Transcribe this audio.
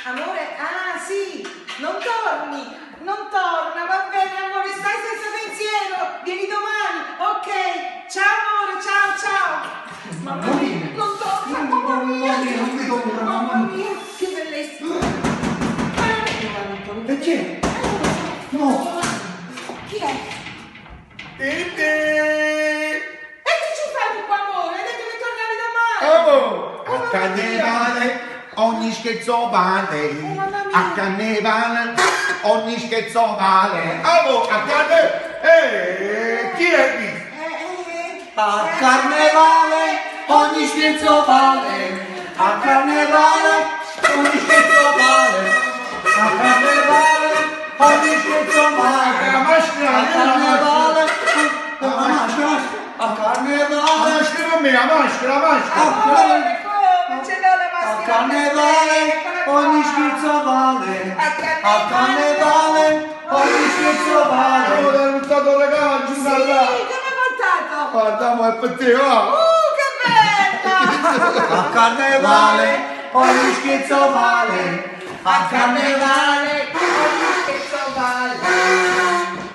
Amore, ah sì, non torni, non torna, va bene amore, stai senza pensiero, vieni domani, ok, ciao amore, ciao ciao. Mamma mia, non torna, mamma mia, Non vedo l'ora, mamma mamma mia, che bellezza. Ma non è E chi è? No! Chi è? Titi! E che ci fai tu qua amore? Hai detto che tornavi domani. Oh! A mamma carnevale ogni scherzo vale. Oh, mamma mia. A carnevale ogni scherzo vale. Oh, a carnevale! Eh, chi è qui? Eh, eh, A carnevale ogni scherzo vale, a carnevale ogni scherzo vale, a carnevale ogni scherzo vale, La maschera, a la maschera. carnevale, la maschera, a La carnevale, maschera a me, la maschera, la maschera. Amore, come ce l'ho la a maschera? carnevale Eccola qua. ogni scherzo vale, A a carnevale ogni scherzo vale. Oh, l'hai buttato le calci, Sì, da là. che mi hai portato? Guarda, mo è per te, va. Che bella! A carnevale ogni scherzo vale, a carnevale.